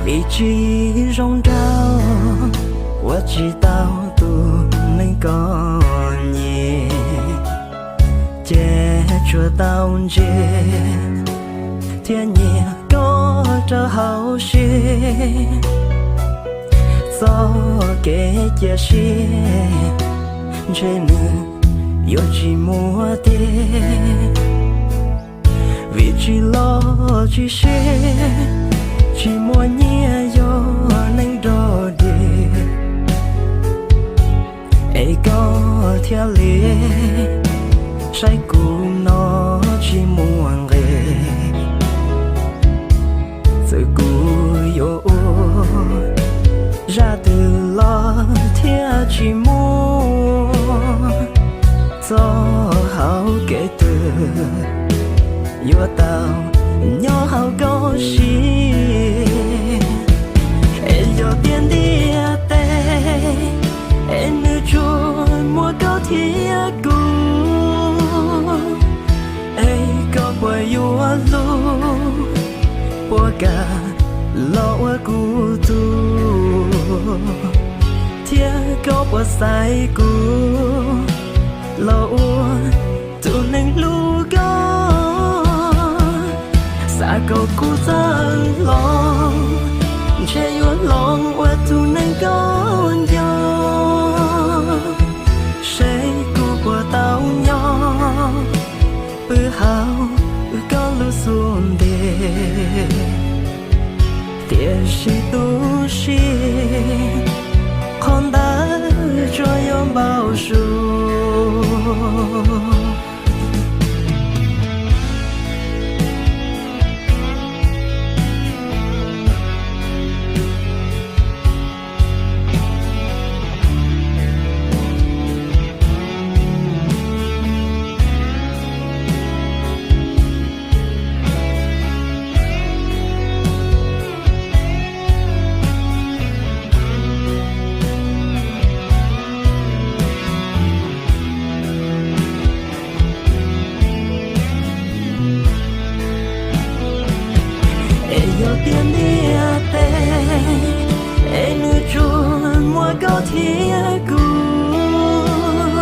Ib tsis zoo nraug, ua tsis tau tus neeg koj nyiam, ces tsuas tau ntsia thiab nyiam koj rau hauv siab. Txoj kev cia siab ntshe nws yuav tsis muaj tiag, vim tsis los tsis siv, tsis muaj nyiaj yog neeg dog dig. Es koj thiaj li saib kuv no tsis muaj nqis. Txawm kuv yuav ua zaj twg los thiaj tsis muaj txoj hau kev twg yuav tau nyob hauv koj siab. Es yog tias ntiaj teb es nws tsuas muaj koj thiab kuv, es koj puas yuav hlub, puas kam los ua kuv tug, thiab koj puas xaiv kuv los ua tus neeg hlub koj? Xav kom kuv txawj hloov, ntshe yuav hloov ua tus neeg koj nco, seb kuv puas tau nyob pw hauv koj lub xub ntiag. Tiam sis tu siab, qhov ntawd tsuas yog npau suav. Es yog tias ntiaj teb es nws tsuas muaj koj thiab kuv,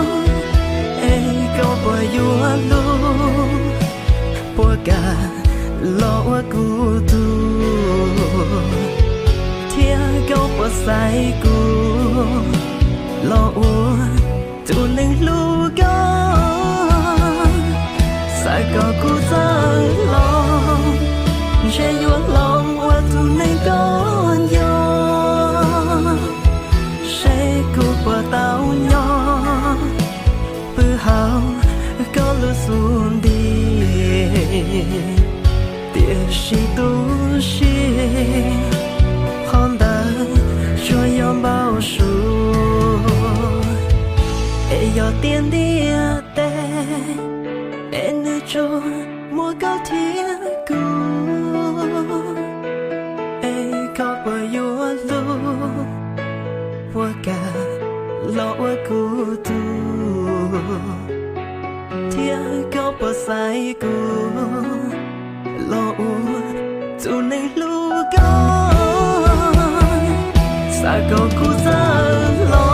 es koj puas yuav hlub, puas kam los ua kuv tug, thiab koj puas xaiv kuv los ua tus neeg hlub koj? Xav kom kuv txawj hloov, ntshe yuav hloov ua tus neeg koj nco, seb kuv puas tau nyob pw hauv koj lub xub ntiag. Tiam sis tu siab, qhov ntawd tsuas yog npau suav. Es yog tias ntiaj teb es nws tsuas muaj koj thiab kuv, es koj puas yuav hlub, puas kam los ua kuv tug, thiab koj puas xaiv kuv los ua tus neeg hlub koj? Xav kom kuv txawj hloov,